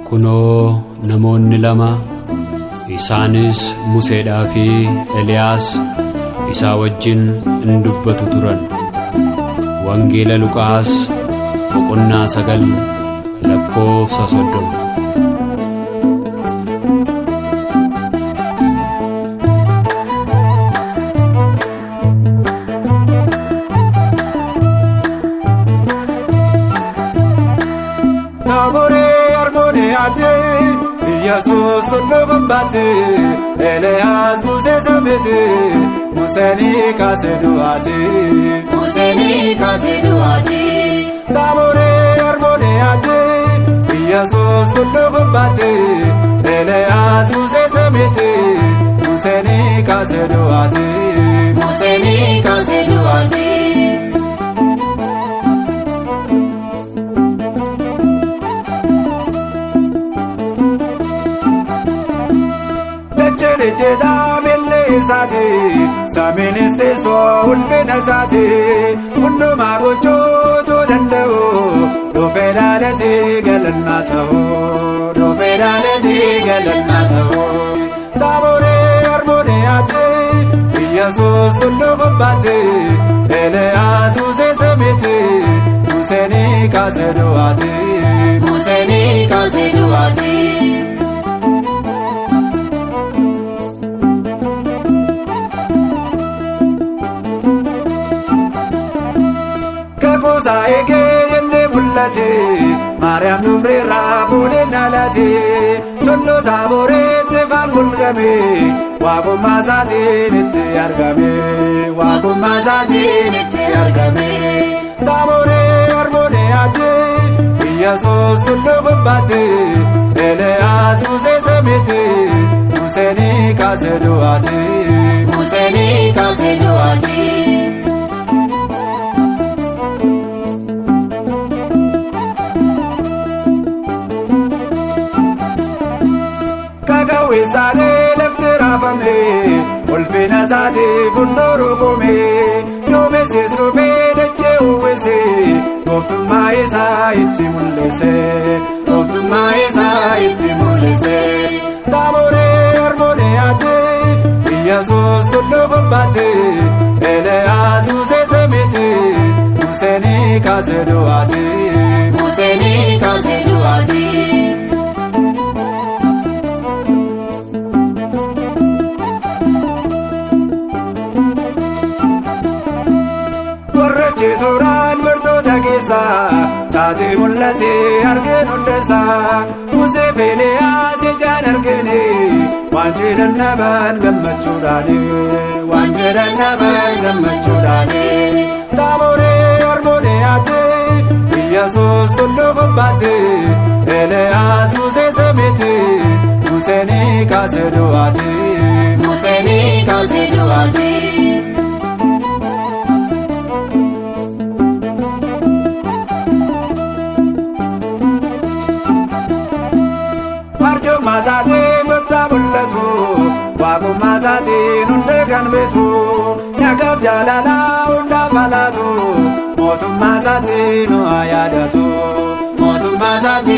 Kunoo namoonni lama isaanis Museedhaa fi Eliyaas isaa wajjin in dubbatu turan. Wangeela Luqaas boqonnaa 9 lakkoofsa 30. Taaboree Armooniyaatti Iyyasuus tulluu gubbaatti Eeliyaas Musee samiiti Museen kaasee du'aati. Museen kaasee du'aati. Taaboree Armooniyaatti Iyyasuus tulluu gubbaatti Eeliyaas Musee samiiti Museen kaasee du'aati. Museen kaasee du'aati. Dacheen ejjeetaa miilli isaati samiinis teessoo ulfina isaati hundumaa gochootu danda'u dhufee dhaaleeti galannaa ta'u dhufee dhaaleeti galannaa ta'u. Taaboree Armooniyaatti Iyyasuus tulluu gubbaatti Eeliyaas Musee samiiti Museen kaasee du'aati. Museen kaasee du'aati. Kakuusaa eegee inni mul'ate Maariyaam durbirraa fuudhee dhalate tulluu taaboreetti faan golgame waaqummaa isaatiin itti argame waaqummaa isaatiin itti argame. Taaboree Armooniyaatti Iyyasuus tulluu gubbaatti Eeliyaas Musee samiiti Museen kaasee du'aati. Museen kaasee du'aati. Kakaweessaanii lafti raafame ulfina isaatiif hunduu rukume duumessis dhufee dachee uwwise gooftummaa isaa itti mul'ise Gooftummaa isaa itti mul'ise. Taaboree Armooniyaatti Iyyasuus tulluu gubbaatti Eeliyaas Musee samiiti Museen kaasee du'aati. Museen kaasee du'aati. Warra turaan bartoota keessaa taatee mul'ate argeen hundeessaa Musee fi Eeliyaas ijaan argine waan jedhan namaan gammachuudhaani Waan jedhan namaan gammachuudhaani. Taaboree Armooniyaatti Iyyasuus tulluu gubbaatti Eeliyaas Musee samiiti Museen kaasee du'aati. Museen kaasee du'aati. Arjummaa isaatiin goota mul'atu waaqummaa isaatiin hunda kan beeku nagaaf jaalalaa hundaaf alaatu mootummaa isaatiin nu haa yaadatu. Mootummaa isaatiin.